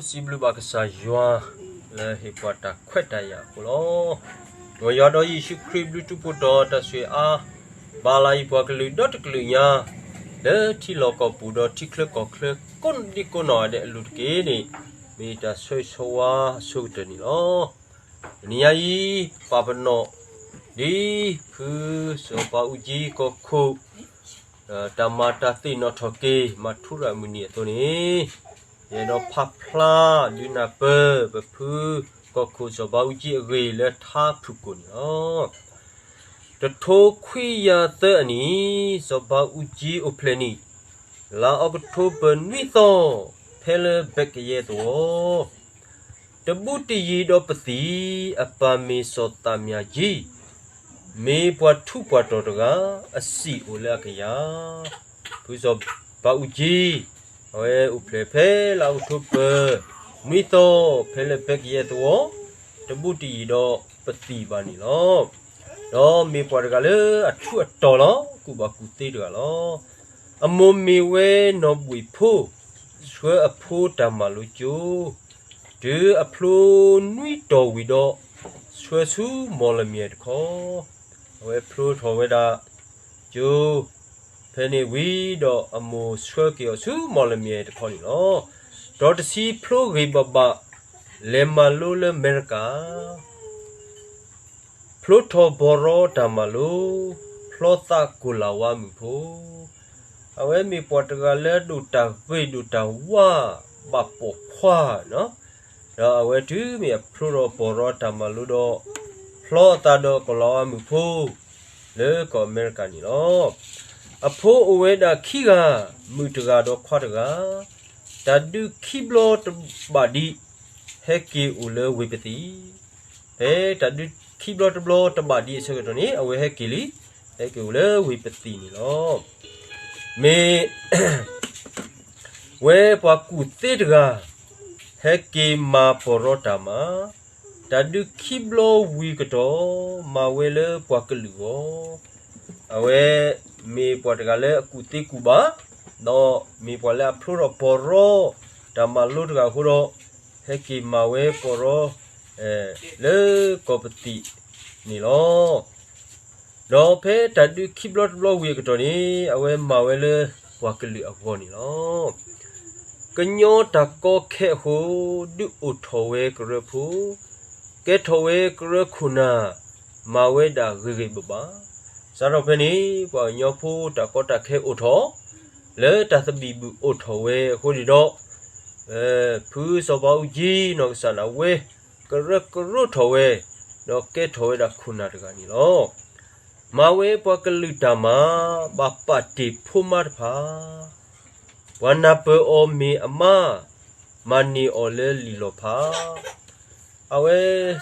စံးဘျုးဘၣ်ကစၢ်ယွၤ လၢဟ့ၣ်ပှၤတၢ်ခွဲးတၢ်ယာ်အဃိလီၤ. မ်ယွၤဒီးယ့ၣ်ၡူးခရံာ်ဘျုးထူးဖှိၣ်တီၤတၢ်ဆိၣ်ဂ့ၤအါ ဘၣ်လၢယပှၤကလုာ်ဒီတကလုာ်ညါ လၢထံလီၢ်ကီၢ်ပူၤဒီးထံချၢကီၢ်ချၢကိးဒံကိးနီၢ်ဂၤဒဲးအလိၤတက့ၢ်န့ၣ် မ့ၢ်တၢ်ဆိၣ်ဂ့ၤဆိၣ်ဝါအဆိကတၢၢ်န့ၣ်လီၤ. တနံၤညါအံၤ ပာ်ပနီၣ် ဒ်ဖုစီၤဘးအူကၠံကီၢ်ခိၣ် တၢ်မၤတၢ်သ့ၣ်နီၣ်ထီၣ်က့ၤ မၤထူရၤမုၢ်နံၤအသိးန့ၣ် ယအဲၣ်ဒိးဖးဖျါဒုးနၢ်ပၢၢ် ပဖုကီၢ်ခိၣ်စီၤဘးအူကၠံအဂ့ၢ်လၢထါဖုၣ်ကိာ်န့ၣ်လီၤ. တထိခွံကယၤသၢအနံၣ် စီၤဘးအူကၠံအိၣ်ဖျဲၣ်နံၣ် လါအီးကထိဘၢၣ်နွံသီ ဖဲလၢဘဲးကယဲၢ်သဝီ တဘူးတယံၤဒီးပသံၣ် အပၢ်မ့ၢ်စီၤသးမၠၣ်ကၠံ မ့ၢ်ပှၤထူးပှၤတီၤတဂၤ အစံၣ်အိၣ်လၢအကယၤ ဖုစီၤဘးအူကၠံ အဝဲအိၣ်ဖျဲၣ်ဖဲလါအီးကထိဘၢၣ် နွံသီ ဖဲလၢဘဲးကယဲၢ်သဝီ တဘူးတယံၤဒီးပသံၣ်ဘၣ်န့ၣ်လီၤ. ဒီးမ့ၢ်ပှၤတဂၤလၢအထူးအတီၤလီၤ ကူၣ်ဘၣ်ကူၣ်သ့တဂၤလီၤ. အမိၢ်မ့ၢ်ဝဲနီၢ်ဘှံးဖိ ဆှၢအဖိတၢ်မၤလိကၠိ တုၤအဖျိနွံတီၤဝံၤဒီး ဆှၢဆူမီၢ်လမၠဲၣ်တခီ အဝဲဖျိထီၣ်ဝဲဒၣ်ကၠိ ဖဲန့ၣ်ဝံၤဒီးအမိၢ်ဆှၢက့ၤအီၤဆူမီၢ်လမၠဲၣ်တခီန့ၣ်လီၤ. ဒီးတဆံဖျိဂ့ၤဘၣ်ဘၣ် လဲၤမၤလိလၢအမဲရကၤ ဖျိထီၣ်ဘီၣ်ရီတၢ်မၤလိ ဖျီသးကိၣ်လၤဝါမုၣ်ဖိ အဝဲမ့ၢ်ပှၤတဂၤလၢဒိၣ်တၢ်ဂ့ၤဒိၣ်တၢ်ဝါ ဘၣ်ပိာ်ခွါ ဒီးအဝဲတုၤမ့ၢ်အဖျိထီၣ်ဘီၣ်ရီတၢ်မၤလိဒီး ဖျီအသးဒီးကိၣ်လၤဝါမုၣ်ဖိ လၢကီၢ်အမဲရကၤန့ၣ်လီၤ. အဖိအိၣ်ဝဲဒၣ်ခံဂၤ မုၣ်တဂၤဒီးခွါတဂၤ တၢ်ဒုးခံဘျီတဘၣ်ဒံး ဟဲက့ၤအိၣ်လၢဝ့ၢ်ပသံၣ် ဖဲတၢ်ဒုးခံဘျီတဘျီတဘၣ်ဒံးအဆၢကတီၢ်န့ၣ် အဝဲဟဲက့ၤလံ ဟဲက့ၤအိၣ်လၢဝ့ၢ်ပသံၣ်န့ၣ်လီၤ. မ့ၢ် ဝဲပှၤကူၣ်သ့တဂၤ ဟဲက့ၤမၤဘီၣ်ရီတၢ်မၤ, တၢ်ဒုးခံဘျီဝံၤကတီၢ် မၤဝဲလၢပှၤကလုာ်အဂီၢ်, အဝဲမ့ၢ်ပှၤတဂၤလၢအကူၣ်သ့ကူၣ်ဘၣ်, ဒီးမ့ၢ်ပှၤလၢအဖျိထီၣ်ဘီၣ်ရီ တၢ်မၤလိတဂၤအဃိဒီး ဟဲက့ၤမၤဝဲဘီၣ်ရီ လၢကီၢ်ပသံၣ်န့ၣ်လီၤ. ဒီးဖဲတၢ်ဒုးခံဘျီတဘျီဝံၤအကတီၢ်န့ၣ် အဝဲမၤဝဲလၢပှၤကလုာ်အဂီၢ်န့ၣ်လီၤ. ကညီတၢ်ကီခဲအဃိ ဒုးအိၣ်ထီၣ်ဝဲကရၢဖိ, ကဲထီၣ်ဝဲကရၢခိၣ်နၢ်, မၤဝဲဒၣ်ဂ့ၤဂ့ၤဘၣ်ဘၣ်. စးထီၣ်ဖဲန့ၣ် ပှၤကညီဖိတၢ်ကီတၢ်ခဲအိၣ်ထီၣ်, လၢတၢ်သဘံၣ်ဘုၣ်အိၣ်ထီၣ်ဝဲအဃိန့ၣ်ဒီး ဖုစီၤဘးအူကၠံနီၢ်ကစၢ်ဒၣ်ဝဲ ကရၢကရိထီၣ်ဝဲ, ဒီးကဲထီၣ်ဝဲဒၣ်ခိၣ်နၢ်တဂၤန့ၣ်လီၤ. မၤဝဲပှၤကလုာ်တၢ်မၤ ဘၣ်ပာ်တ့ၢ်ဖိမါတဖၣ်, ပှၤနၢ်ပၢၢ်အီၤမ့ၢ်အမါ, မၤန့ၢ်အီၤလၢလံာ်လီၤဖး အဝဲ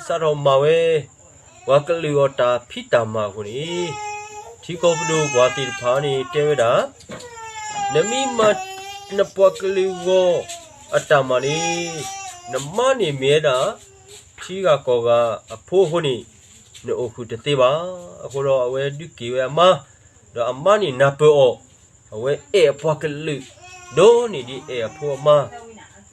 စးထီၣ်မၤဝဲ ပှၤကလုာ်အီၤတၢ်ဖံးတၢ်မၤအဃိန့ၣ်, ထံကီၢ်ပဒိၣ်ပှၤသ့ၣ်တဖၣ်န့ၣ်တဲဝဲဒၣ်, နမ့ၢ်မၤနပှၤကလုာ်အဂီၢ်အတၢ်မၤန့ၣ်, နမါန့ၣ်မ့ၢ်ဝဲဒၣ် ထံဂၤကီၢ်ဂၤအဖိအဃိန့ၣ်, နအိၣ်ဃုာ်တသ့ဘၣ်. အဃိဒီးအဝဲဒုးက့ၤဝဲအမါ, ဒီးအမါန့ၣ်နၢ်ပၢၢ်အီၤ, အဝဲအဲၣ်အပှၤကလုာ်, ဒိၣ်န့ၢ်ဒ်အဲၣ်အဖိအမါ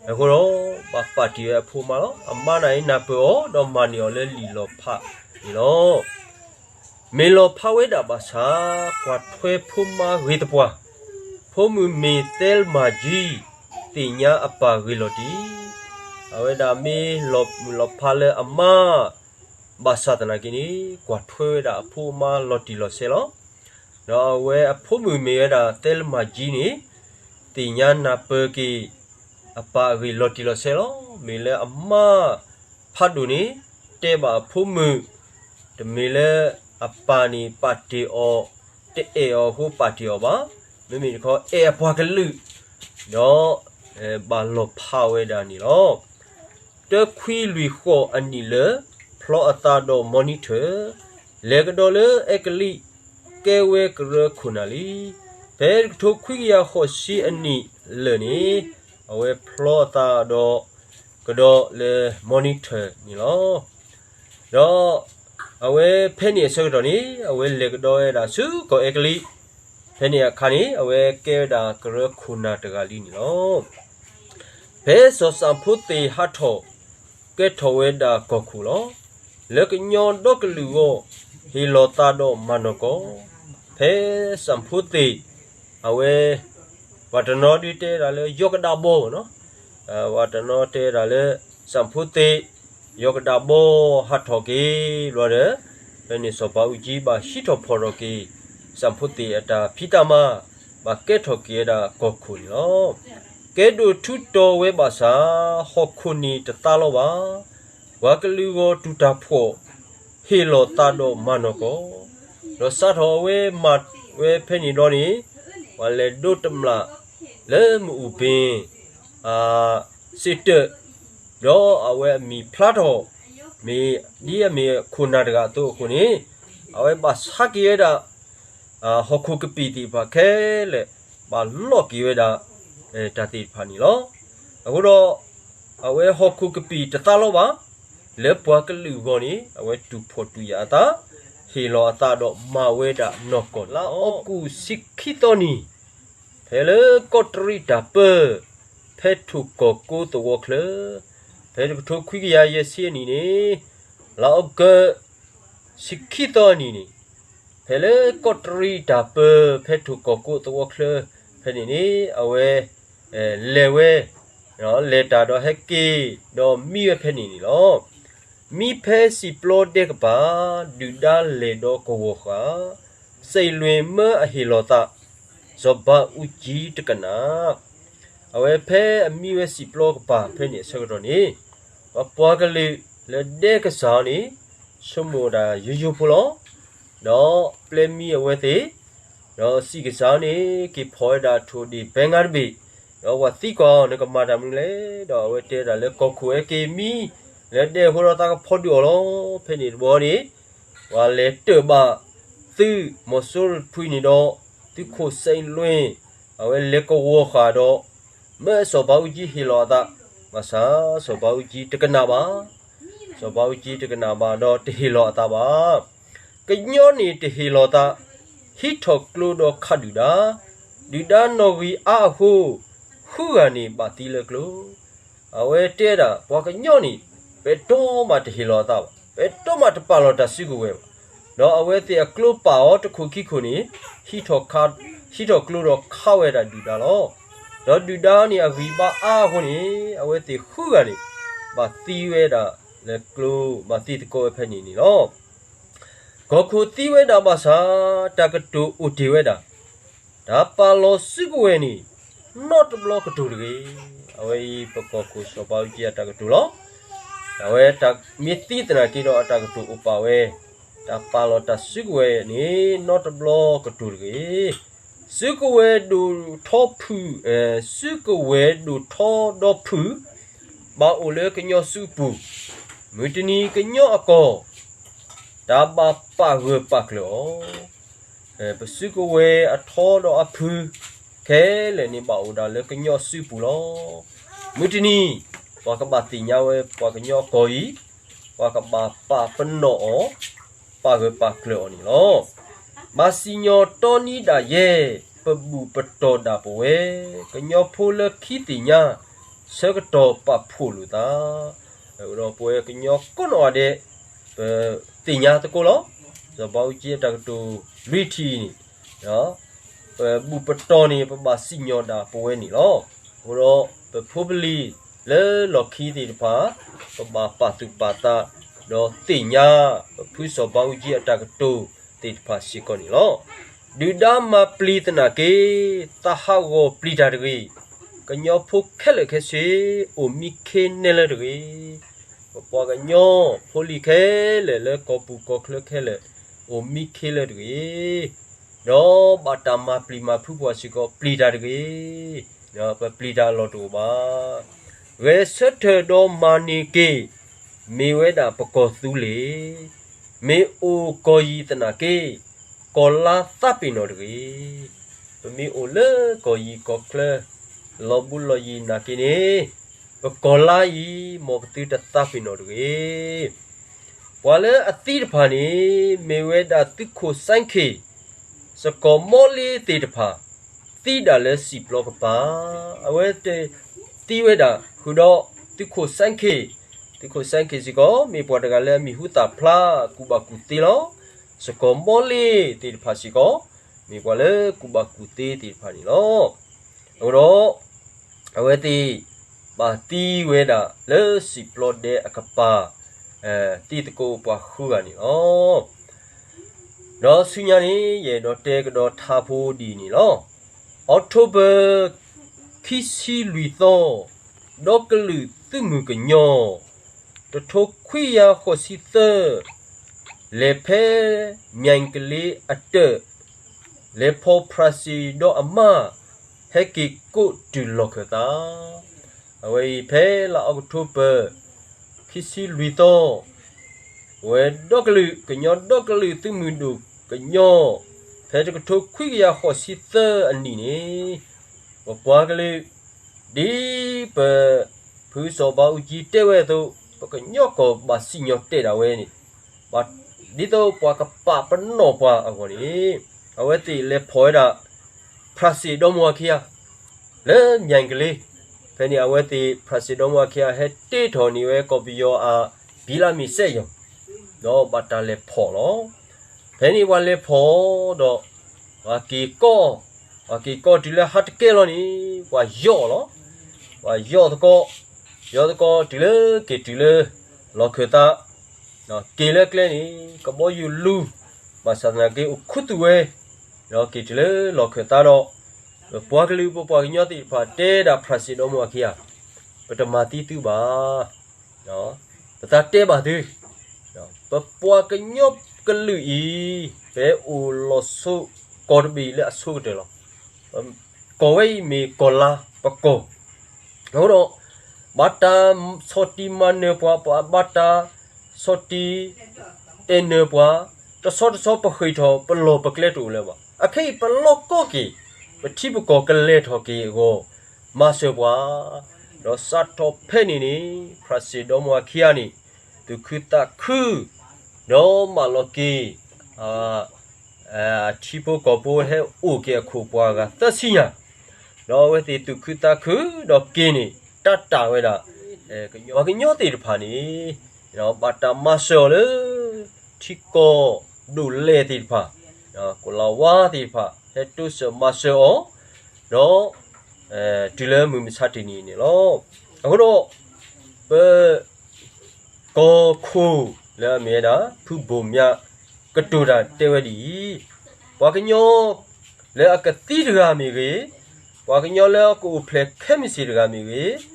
အဃိဒီး ဘၣ်ပာ်တ့ၢ်ဝဲအဖိအမါလီၤ. အမါန့ၣ်နၢ်ပၢၢ်အီၤ ဒီးမၤန့ၢ်အီၤလၢလံာ်လီၤဖးန့ၣ်လီၤ. မ့ၢ်လီၤဖးဝဲဒၣ်ဘၣ်ဆၣ် ကွၢ်ထွဲဖိမါဂ့ၤသပှၢ်, ဖိမုၣ်မ့ၢ်သဲလမၢ်ကၠံ, သ့ၣ်ညါအပၢ်ဂ့ၤလီၤတံၢ်. အဝဲဒၣ်မ့ၢ်လီၤမုၢ်လီၤဖးလၢအမါ ဘၣ်ဆၣ်သနာ်က့န့ၣ် ကွၢ်ထွဲဝဲဒၣ်အဖိအမါလီၤတံၢ်လီၤဆဲးလီၤ. ဒီးအဝဲအဖိမုၣ်မ့ၢ်ဝဲဒၣ်သဲလမၢ်ကၠံန့ၣ်, သ့ၣ်ညါနၢ်ပၢၢ်က့ၤ အပၢ်အဂ့ၢ်လီၤတံၢ်လီၤဆဲးလီၤ. မ့ၢ်လၢအမါဖးဒိၣ်န့ၣ် တဲဘၣ်အဖိမုၣ်, တမ့ၢ်လၢအပၢ်န့ၣ်ပာ်တ့ၢ်အီၤ, တအဲၣ်အီၤအဃိပာ်တ့ၢ်အီၤဘၣ်. မ့မ့ၢ်တခီအဲၣ်အပှၤကလုာ်, ဒီး ဘၣ်လီၤဖးဝဲဒၣ်န့ၣ်လီၤ. တခွံလွံၢ်ဃိးအနံၣ်လၢာ်, ဖျီအသးဒီး monitor, လဲၤကဒီးလၢအဲကလံး, ကဲဝဲကရၢခိၣ်နၢ်လံ. ဖဲတကထိခွံကယၤဃိးဆံအနံၣ်လၢာ်န့ၣ်, အဝဲဖျီအသးဒီး ကဒီးလၢ monitor န့ၣ်လီၤ. ဒီးအဝဲဖဲန့ၣ်အဆၢကတီၢ်န့ၣ် အဝဲလဲၤကဒီးဝဲဒၣ်ဆူကီၢ်အဲကလံး, ဖဲန့ၣ်အခါန့ၣ် အဝဲကဲဝဲဒၣ်ကရၢခိၣ်နၢ်တဂၤလံန့ၣ်လီၤ. ဖဲစီၤစးဖိသ့းဟးထီၣ် ကဲထီၣ်ဝဲဒၣ်ကီၢ်ခိၣ်လီၤ. လၢကညီဒီကလုာ်အဂီၢ် ဟ့ၣ်လီၤသးဒီးမၤနီၢ်ကီၢ်, ဖဲစးဖိသ့း အဝဲ ပှၤတနီၤဒုးတဲဒၣ်လၢ ယီၤကဒးဘီနီၤ, ပှၤတနီၤတဲဒၣ်လၢ စးဖိသ့း ယီၤကဒးဘီဟးထီၣ်က့ၤဘျီဒီး ဖဲန့ၣ်စီၤပၤအူကၠံဘၣ်ဟံးထီၣ်ဖီၣ်ထီၣ်က့ၤ စးဖိသ့းအတၢ်ဖံးတၢ်မၤ ဘၣ်ကဲထီၣ်က့ၤဝဲဒၣ်ကီၢ်ခိၣ်န့ၣ်လီၤ. ကဲဒိၣ်ထူးတီၤဝဲဘၣ်ဆၣ် ဟီၣ်ခိၣ်န့ၣ်တသါလီၤဘၣ်. ပှၤကလုာ်အဂီၢ်တူၢ်တၢ်ဖှီၣ် ဟ့ၣ်လီၤသးဒီးမၤနီၢ်ကီၢ်, ဒီးစးထီၣ်အဝဲမၤဝဲဖဲန့ၣ်ဘျီန့ၣ် ပှၤလဲၤဒိတမျးလၢမုၢ်အူၣ်ဘ့ၣ် စ့တၢး ဒီးအဝဲအမံၤဖျါထီၣ် မ့ၢ်ဒ်အမ့ၢ်ခိၣ်နၢ်တဂၤအသိးအဃိန့ၣ် အဝဲဘၣ်ဆါက့ၤဝဲဒၣ် ဟီၣ်ခိၣ်ကပံာ်သ့ၣ်တဖၣ်ခဲလၢာ် ဘၣ်လိးက့ၤဝဲဒၣ် တၢ်သ့ၣ်တဖၣ်န့ၣ်လီၤ. အဃိဒီး အဝဲဟီၣ်ခိၣ်ကပံာ်တသါလီၤဘၣ်. လၢပှၤကလုာ်အဂီၢ်န့ၣ် အဝဲတူၢ်ဖှီၣ်တူၢ်ယာ်အသး, ဟ့ၣ်လီၤအသးဒီးမၤဝဲဒၣ်နီၢ်ကီၢ်န့ၣ်လီၤ. လါအီကူးဆံခံသီနံၤ ဖဲလၢကီးတရံးတၢ်ပၢ ဖဲထိၣ်ကီၢ်ကိသဝီချၢ ဖဲတကထိခွံကယၤယဲၢ်ဆံအနံၣ်န့ၣ် လါအီကူး ဆံခံသီအနံၣ်န့ၣ် ဖဲလၢကီးတရံးတၢ်ပၢ ဖဲထိၣ်ကီၢ်ကိသဝီချၢ ဖဲန့ၣ်န့ၣ် အဝဲ လဲၤဝဲ လဲၤတၢ်ဒီးဟဲက့ၤ ဒီးမံဝဲဖဲန့ၣ်န့ၣ်လီၤ. မံဖဲစံာ်ပျီဒဲကပၤ ဒုၣ်ဒါလဲၤဒီးကဝီၤဃာ် စံးလွင်မၢအဟ့ၣ်လီၤသး စီၤဘးအူကၠံတကနၣ် အဝဲဖဲအမံဝဲစံာ်ပျီကပၤဖဲန့ၣ်အဆၢကတီၢ်န့ၣ် ပှၤပှၤကလုာ်လၢဒဲကစၢ်အီၤန့ၣ် ဆိကမိၣ်ဒၣ်ယိယိဖိလီၤ. ဒီးပျဲမံအဝဲသ့ၣ် ဒီးစံးကစၢ်အီၤန့ၣ် က့ၤဖီၣ်ဝဲဒၣ်ထိၣ်ဒ့ၣ်ဘဲငါတဘ့ၣ်, ဒီးပှၤသံကွၢ်အီၤ နကမၤတၢ်မနုၤလဲၣ်. ဒီးအဝဲတဲဒၣ်လၢကီၢ်ခိၣ်ဟဲက့ၤမံ လၢဒဲအဃိဒီးသးကဖီဒုးအီၤလီၤ. ဖဲန့ၣ်တဘျီန့ၣ် ပှၤလဲၤတၢၣ်ဘၣ်သုးမီၤစိရိၤတဖုန့ၣ်ဒီး သုးခိၣ်စံးလွင် အဝဲလဲၤကဝီၤဃာ်ဒီး မၢစီၤဘးအူကၠံဟ့ၣ်လီၤအသး, ဘၣ်ဆၣ်စီၤဘးအူကၠံတကနၣ်ဘၣ်, စီၤဘးအူကၠံတကနၣ်ဘၣ်ဒီးတဟ့ၣ်လီၤအသးဘၣ်. ကညီန့ၣ်တဟ့ၣ်လီၤသး, ဟံးထီၣ်ကျိဒီးခးဒုၣ်ဒါ, ဒုၣ်ဒါနီၣ်ဂံၢ်အါအဃိ, ဃုဂၤန့ၣ်ဘၣ်သံလၢကျိ အဝဲတဲဒၣ် ပှၤကညီန့ၣ် ပတီၢ်မးတဟ့ၣ်လီၤအသးဘၣ်, ပတီၢ်မးတပာ်လီၤတၢ်စုကဝဲၤဘၣ်. ဒီးအဝဲသ့ၣ်အကျိပာ်အီၤတခိၣ်ခံခိၣ်န့ၣ် ဟံးထီၣ်ကျိဒီးခးဝဲဒၣ်ဒုၣ်ဒါလီၤ. ဒီးဒုၣ်ဒါန့ၣ်အဂံၢ်ဘါအါအဃိန့ၣ် အဝဲသ့ၣ်ဃုဂၤန့ၣ် ဘၣ်သံဝဲဒၣ်လၢကျိ, ဘၣ်သံသကိးဝဲဖဲန့ၣ်န့ၣ်လီၤ. ကီၢ်ခိၣ်သံဝဲဒၣ်ဘၣ်ဆၣ် တၢ်ကတိၤအိၣ်တ့ၢ်ဝဲဒၣ်, တၢ်ပာ်လီၤစုကဝဲၤန့ၣ် နီတဘျီကတိၤတဂ့ၤ. အဝဲအံၤပကီၢ်ခိၣ်စီၤဘးအူကၠံအတၢ်ကတိၤလီၤ. အဝဲမ့ၢ်သံသနာ်က့ဒီးအတၢ်ကတိၤအိၣ်ပာ်ဝဲ, တၢ်ပာ်လီၤတၢ်စုကဝဲၤန့ၣ် နီတဘျီကတိၤတဂ့ၤ. စုကဝဲၤဒိၣ်ထီဖုၣ်, စုကဝဲၤဒိၣ်ထီဒီဖုၣ် ဘၣ်အိၣ်လၢကညီစုပူၤ, မုၢ်တနံၤကညီအကီၢ် တၢ်ဘၣ်ပာ်ဂၢၢ်ပာ်ကျၢၤအီၤ, ပစုကဝဲၤအထီဒီးအဖုၣ် ခဲလၢာ်န့ၣ်ဘၣ်အိၣ်ဒၣ်လၢကညီစုပူၤလီၤ. မုၢ်တနံၤ ပှၤကဘၣ်သ့ၣ်ညါဝဲပှၤကညီအကီၢ်အံၤ, ပှၤကဘၣ်ပာ်ပနီၣ်အီၤ, ပာ်ဂၢၢ်ပာ်ကျၢၤအီၤန့ၣ်လီၤ. ဘၣ်စံၣ်ညီၣ်တီနံၤဒၣ်ယဲ, ပဘူၣ်ပတီၢ်ဒၣ်ပဝဲ, ကညီဖိလၢခံသ့ၣ်ညါ, ဆၢကတီၢ်ပာ်ဖှိၣ်လိာ်သး ဒီးပဝဲကညီကိးနီၢ်ဂၤဒဲး ပသ့ၣ်ညါသကိးလီၤ. စီၤဘးအူကၠံအတၢ်ကတိၤလွံၢ်ထံၣ်န့ၣ် ပဘူၣ်ပတီၢ်န့ၣ် ပဘၣ်စံၣ်ညီၣ်ဒၣ်ပဝဲန့ၣ်လီၤ. အဃိဒီးပဖိပလံၤလၢလီၢ်ခံသ့ၣ်တဖၣ် ပဘၣ်ပာ်သူၣ်ပာ်သး ဒီးသ့ၣ်ညါ ပဖုစီၤဘးအူကၠံအတၢ်ကတိၤသ့ၣ်တဖၣ်စ့ၢ်ကီးန့ၣ်လီၤ. ဒုၣ်ဒါမၤပျံၤသနာ်က့ သးဟးဂီၤပျံၤတၢ်တဂ့ၤ. ကညီဖိခဲလၢာ်ခဲဆ့ အိၣ်မံခ့နဲလၢတဂ့ၤ. ပပှၤကညီဖိလံၤခဲလၢာ်လၢကီၢ်ပူၤကီၢ်ချၢခဲလၢာ် အိၣ်မံခ့လၢတဂ့ၤ. ဒီးဘၣ်တၢ်မၤပျံၤမၤဖုးပှၤစ့ၢ်ကီး ပျံၤတၢ်တဂ့ၤ. ပပျံၤတၢ်အလီၢ်တအိၣ်ဘၣ်. ဂဲၤဆၢထၢၣ်ဒီးမၤန့ၢ်က့ၤ မ့ၢ်ဝဲဒၣ်ပကီၢ်သူလ့ၤ. မ့ၢ်အိၣ်ကီၢ်ယံၤသနာ်က့ ကီၢ်လါသးပ့ၤနီၣ်တဂ့ၤ. ပမ့ၢ်အိၣ်လၢကီၢ်ယံၤကီၢ်ချၢ လီၤဘူးလီၤယံၤနာ်က့န့ၣ် ပကီၢ်လါအံၤ မ်ပသုတသးပ့ၤနီၣ်တဂ့ၤ. ပှၤလၢအသံတဖၣ်န့ၣ် မ့ၢ်ဝဲဒၣ်သုးခိၣ်စဲခ့ၣ်, စကီၤမီလ့သ့ၣ်တဖၣ် သံဒၣ်လၢစံာ်ပျီကပၤ, အဝဲသ့ၣ် သံဝဲဒၣ်ဃုာ်ဒီး သုးခိၣ်စဲခ့ၣ်, သုးခိၣ်စဲခ့ၣ်စ့ၢ်ကီး မ့ၢ်ပှၤတဂၤလၢအမံၤဟူသၣ်ဖျါ ကူၣ်ဘၣ်ကူၣ်သ့လီၤ. စကီၤမီလ့ၣ်သ့ၣ်တဖၣ်စ့ၢ်ကီး မ့ၢ်ပှၤလၢကူၣ်ဘၣ်ကူၣ်သ့သ့ၣ်တဖၣ်န့ၣ်လီၤ. အဃိဒီး အဝဲသ့ၣ် ဘၣ်သံဝဲဒၣ်လၢစံၣ်ပျီဒဲအကပၤ သံသကိးပှၤဃုဂၤန့ၣ်လီၤ. ဒီးဆူညါန့ၣ် ယအဲၣ်ဒိးတဲကဒီးထါဖိဒ်အံၤန့ၣ်လီၤ. October ခံဆံလွံၢ်သီ, ဒီကလုာ်သုးမုၢ်ကညီ တထိခွံကယၤဃိးဆံသၢ လဲၤဖဲ မၠဲၣ်ကလ့အတၢၢ်, လဲၤဖီၣ်ဖြၣ်စ့ၣ်ဒီးအမါ ဟဲက့ၤကိးတုၤလီၢ်ခၢၣ်သး. အဝဲအံၤဖဲလါအီးကထိဘၢၣ် ခံဆံလွံၢ်သီ, အဝဲဒီကလုာ် ကညီဒီကလုာ်သုးမုၢ်ဒိၣ်ကညီ ဖဲတကထိခွံကယၤဃိးဆံသၢအနံၣ်န့ၣ် ပပှၤကလုာ် ဒ်ပ ဖုစီၤဘးအူကၠံတဲဝဲအသိး ပကညီကီၢ်ဘၣ်စံၣ်ညီၣ်တဲာ်ဒၣ်ဝဲန့ၣ် ဒ်သိးပှၤကပာ်ပနီၣ်ပှၤအဂီၢ်န့ၣ် အဝဲသ့ၣ်လဲၤဖီၣ်ဝဲဒၣ် ဖြၣ်စ့ၣ်ဒီမါဝၤခံဂၤ လၢမၠဲၣ်ကလ့, ဖဲန့ၣ်အဝဲသ့ၣ် ဖြၣ်စ့ၣ်ဒီမါဝၤခံဂၤ ဟဲတ့ထီၣ်န့ၢ်ဝဲကီၢ်ပယီၤအ ဘံလါမ့ၤစဲးယီၤ, ဒီးဘၣ်တၢ်လဲၤဖီၣ်လီၤ. ဖဲန့ၣ်ပှၤလဲၤဖီၣ်ဒီး ပှၤက့ၤကီၢ်, ပှၤက့ၤကီၢ်တုၤလၢဟါတကဲလီၤန့ၣ် ပှၤယီၣ်လီၤ. ပှၤယီၣ်သကိး, ယီၣ်သကိးတုၤလၢက့ၤတုၤလၢ လီၢ်ခၢၣ်သး က့ၤလၢကျဲန့ၣ် ကဘီယူၤလူၤ, ဘၣ်ဆၣ်သနာ်က့အိၣ်ခူသူၣ်ဝဲ, ဒီးက့ၤတုၤလၢလီၢ်ခၢၣ်သးဒီး ပပှၤကလုာ်ပပှၤကညီသ့ၣ်တဖၣ်တဲဒၣ်ဖြၣ်စ့ၣ်ဒီမါဝၤခံဂၤ, ပတမၤသံသုဘၣ်, ပသးတဲဘၣ်သု, ပပှၤကညီကလုာ်အံၤ ပအိၣ်လီၤဆိကီၢ်တဘ့ၣ်လၢအဆိကတၢၢ်လီၤ. ကီၢ်ဝဲအံၤမ့ၢ်ကီၢ်လါပကီၢ် အဃိဒီး ဘၣ်တၢ်ဆီၣ်တံၢ်မၤနၢၤပှၤ, ပှၤဘၣ်တၢ်ဆီၣ်တံၢ်အဲၣ်နၢၤပှၤ, တဆီတဆီပဃ့ၢ်ထီၣ်ပလီၢ်ပကျဲတအိၣ်လၢၤဘၣ်. အခဲအံၤပလီၢ်ကီက့ၤ, ပထံပကီၢ်ကလဲၤထီၣ်က့ၤအဂီၢ်, မၤစၢၤပှၤ, ဒီးစးထီၣ်ဖဲန့ၣ်န့ၣ် ဖြၣ်စ့ၣ်ဒီမါဝၤခံဂၤန့ၣ် သူၣ်ခုသးခု ဒီးမၢလီၤက့ၤ အထံဖိကီၢ်ဖိဟဲအိၣ်က့ၤအခိၣ်ပှၤဂၤသၢဆံညါ, ဒီးအဝဲသ့ၣ်သူၣ်ခုသးခု ဒီးက့ၤန့ၣ် တၢ်တၢ်ဝဲဒၣ် ပှၤကညီသ့ၣ်တဖၣ်န့ၣ် ဘၣ်တၢ်မၤစၢၤအီၤလၢ ထံကီၢ်ဒိၣ်လဲၣ်သ့ၣ်တဖၣ်, ကီၢ်လၤဝါသ့ၣ်တဖၣ် ဟဲတိစၢၤမၤစၢၤအီၤ, ဒီး တုၤလၢမုၢ်မဆါတနံၤန့ၣ်လီၤ. အဃိဒီး ပ ကီၢ်ခိၣ်လၢအမ့ၢ်ဝဲဒၣ် ဖုဘိၣ်မၠးကတိၤတၢ်တဲဝဲဒ်အံၤ, ပှၤကညီလၢအကသံတဂၤမ့ၢ်ဂ့ၤ, ပှၤကညီလၢအကအိၣ်ဖျဲၣ်ခဲမုၢ်ဆ့ၣ်တဂၤမ့ၢ်ဂ့ၤ,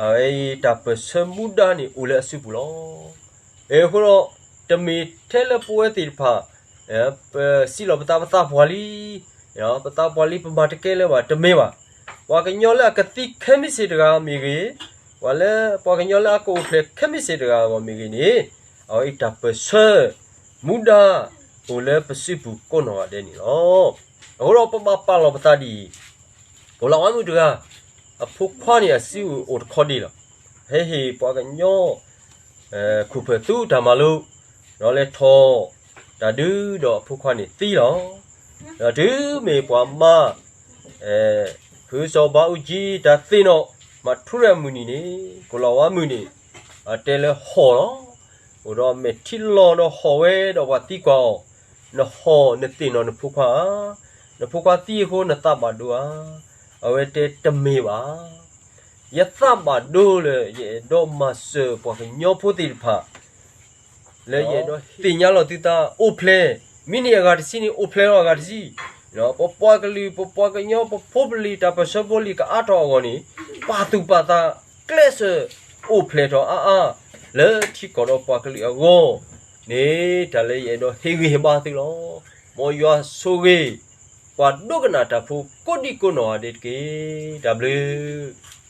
အဝဲအံၤတၢ်ပၢၢ်ဆၢမူဒါန့ၣ်အိၣ်လၢအစုပူၤလီၤ. အဃိဒီး တမ့ၢ်ထဲလၢပဝဲသ့ၣ်တဖၣ် ပစံးလီၤပသးပသးပှၢ်လံ, ပသးပှၢ်လံပမၤတကဲလၢၤဘၣ် တမ့ၢ်ဘၣ်. ပှၤကညီလၢအကသံခဲမုၢ်ဆ့ၣ်တဂၤမ့ၢ်ဂ့ၤ, ပှၤလၢ ပှၤကညီလၢအကအိၣ်ဖျဲၣ်ခဲမုၢ်ဆ့ၣ်တဂၤအဂီၢ်မ့ၢ်ဂ့ၤန့ၣ်, အဝဲအံၤတၢ်ပၢၢ်ဆၢ မူဒါ အိၣ်လၢပစုပူၤကိးနီၢ်ဂၤဒဲးန့ၣ်လီၤ. အဃိဒီးပဘၣ်ပာ်လီၤပသးဒ်အံၤ, ကီၢ်လၤဝါမုၣ်တဂၤ အဖိခွါန့ၣ်အစုအိၣ်တခီဒံးလီၤ. ဟဲဟ့ၣ်ပှၤကညီ ခိၣ်ဖၢၣ်သူတၢ်မၤလိ, ဒီးလဲၤထီၣ်တၢ်ဒုးဒီးအဖိခွါန့ၣ်သံလီၤ. ဒီးတုၤမ့ၢ်ပှၤမါ ဖုစီၤဘးအူကၠံတၢ်သ့ၣ်နီၣ် မၤထူရဲၣ်အမုၢ်နံၤန့ၣ် ကီၢ်လၤဝါမုၣ်န့ၣ် အတဲလၢဟီၣ်လီၤ. အိၣ်ဒီးမဲာ်ထံလီၤဒီးဟီၣ်ဝဲဒီးပှၤသံကွၢ်အီၤ, နဟီၣ်နသ့ၣ်နီၣ်နဖိခွါဧါ, နဖိခွါသံအဃိနသးဘၣ်ဒိဧါ. အဝဲတဲတမ့ၢ်ဘၣ်. ယသးဘၣ်ဒိလၢယအဲၣ်ဒိးမၤစၢၤပှၤကညီဖိသ့ၣ်တဖၣ် လၢယအဲၣ်ဒိးသ့ၣ်ညါလီၤသုသး အိၣ်ဖျဲၣ်, မ့ၢ်န့ၢ်အဂၤတဆံန့ၣ် အိၣ်ဖျဲၣ်လီၤအဂၤတဆံ, ပပှၤကလုာ် ပပှၤကညီ ပဖိပလံၤ တၢ်ပၢၢ်ဆၢဖိလံၤကအါထီၣ်အဂီၢ်န့ၣ် ပာ်သူၣ်ပာ်သး ကျဲးစၢးအိၣ်ဖျဲၣ်ထီၣ်အါအါ လၢထံကီၢ်ဒီးပှၤကလုာ်အဂီၢ်န့ၣ် တၢ်လၢယအဲၣ်ဒိးဟ့ၣ်ဂံၢ်ဟ့ၣ်ဘါသုလီၤ. မ်ယွၤဆိၣ်ဂ့ၤ ပှၤဒိကနၣ်တၢ်ဖိကိးဒံကိးနီၢ်ဂၤဒဲးတက့ၢ်. တၢ်ဘျုး